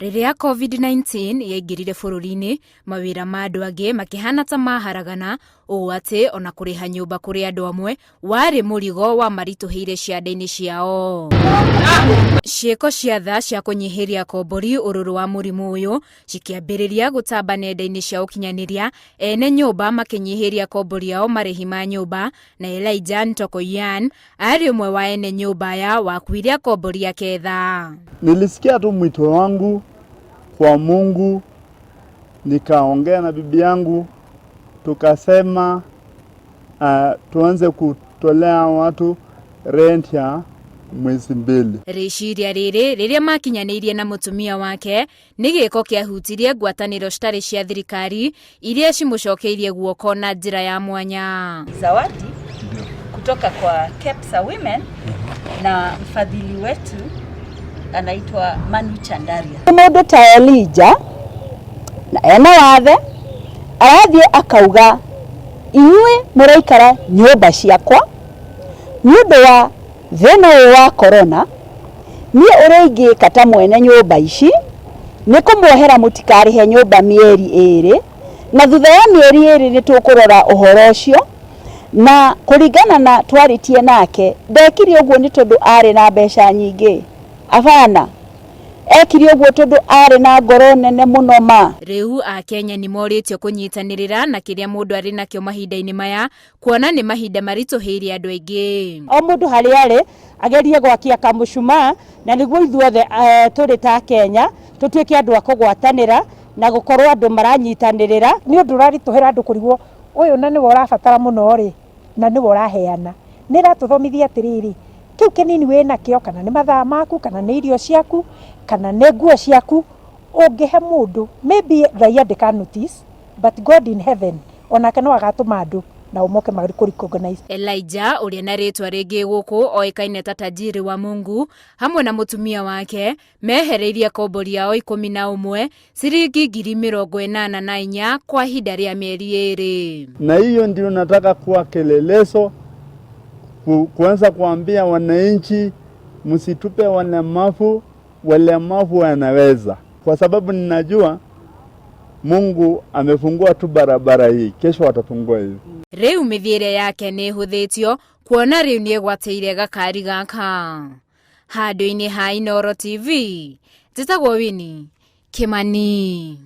Rĩrĩa COVID-19 yaingĩrire bũrũri-inĩ, mawĩra ma andũ angĩ makĩhana ta maharagana ũũ atĩ ona kũrĩha nyũmba kũrĩ andũ amwe warĩ mũrigo wa maritũhĩire ciande-inĩ ciao. Ciĩko cia tha cia kũnyihĩria akombori ũrũrũ wa mũrimũ ũyũ cikĩambĩrĩria gũtamba nenda-inĩ cia ũkinyanĩria, ene nyũmba makĩnyihĩria akombori ao marĩhi ma nyũmba, na Elijah Ntokoyan arĩ ũmwe wa ene nyũmba aya wakuire akombori ake tha. Nilisikia tu mwito wangu kwa Mungu, nikaongea na bibi yangu, tukasema tuanze kutolea watu rent ya mwezi mbili. Rĩciria rĩrĩ rĩrĩa makinyanĩirie na mũtumia wake nĩ gĩko kĩahutirie ngwatanĩro citarĩ cia thirikari iria cimũcokeirie guoko na njĩra ya mwanya. Zawadi kutoka kwa Kepsa Women na mfadhili wetu anaitwa Manu Chandaria. Mũndũ ta Elijah na ena wathe arathiĩ akauga, inyuĩ mũraikara nyũmba ciakwa nĩ ũndũ wa thĩna ũyũ wa corona, niĩ ũrĩa ingĩka ta mwene nyũmba ici nĩ kũmuohera mũtikarĩhe nyũmba mĩeri ĩrĩ, na thutha wa mĩeri ĩrĩ nĩ tũkũrora ũhoro ũcio. Na kũringana na twarĩtie nake, ndekire ũguo nĩ tondũ arĩ na mbeca nyingĩ, abana, ekire ũguo tondũ arĩ na ngoro nene mũno ma. Rĩu Akenya nĩ morĩtio kũnyitanĩrĩra na kĩrĩa mũndũ arĩ nakĩo mahinda-inĩ maya, kuona nĩ mahinda maritũhĩire andũ aingĩ. O mũndũ harĩa arĩ agerie gwakia kamũcumaa, na nĩguo ithuothe tũrĩ ta Kenya tũtuĩke andũ a kũgwatanĩra na gũkorwo andũ maranyitanĩrĩra. Nĩ ũndũ ũraritũhĩra andũ kũrigwo ũyũ na nĩwe ũrabatara mũno rĩ, na nĩwe ũraheana. Nĩ ĩratũthomithia atĩrĩrĩ, kĩu kĩnini wĩnakĩo, kana nĩ mathaa maku, kana nĩ irio ciaku, kana nĩ nguo ciaku, ũngĩhe mũndũ, maybe Ngai andĩka notice, but God in heaven onake no agatũma andũ nao moke makũ recognize. Elijah ũrĩa na rĩtwa rĩngĩ gũkũ oĩkaine ta Tajiri wa Mungu hamwe na mũtumia wake mehereirie akombori ao 11 ciringi 84,000 kwa ihinda rĩa mĩeri 2. Na hiyo ndio nataka kuwa kielelezo kuanza kuambia wananchi msitupe walemavu, walemavu wanaweza, kwa sababu ninajua Mungu amefungua tu barabara hii, kesho watafungua hivi. Rĩu mĩthiĩre yake nĩ ĩhũthĩtio kuona rĩu nĩ egwatĩire gakari gaka. Handũ-inĩ ha Inooro TV, njĩtagwo Winnie Kimani.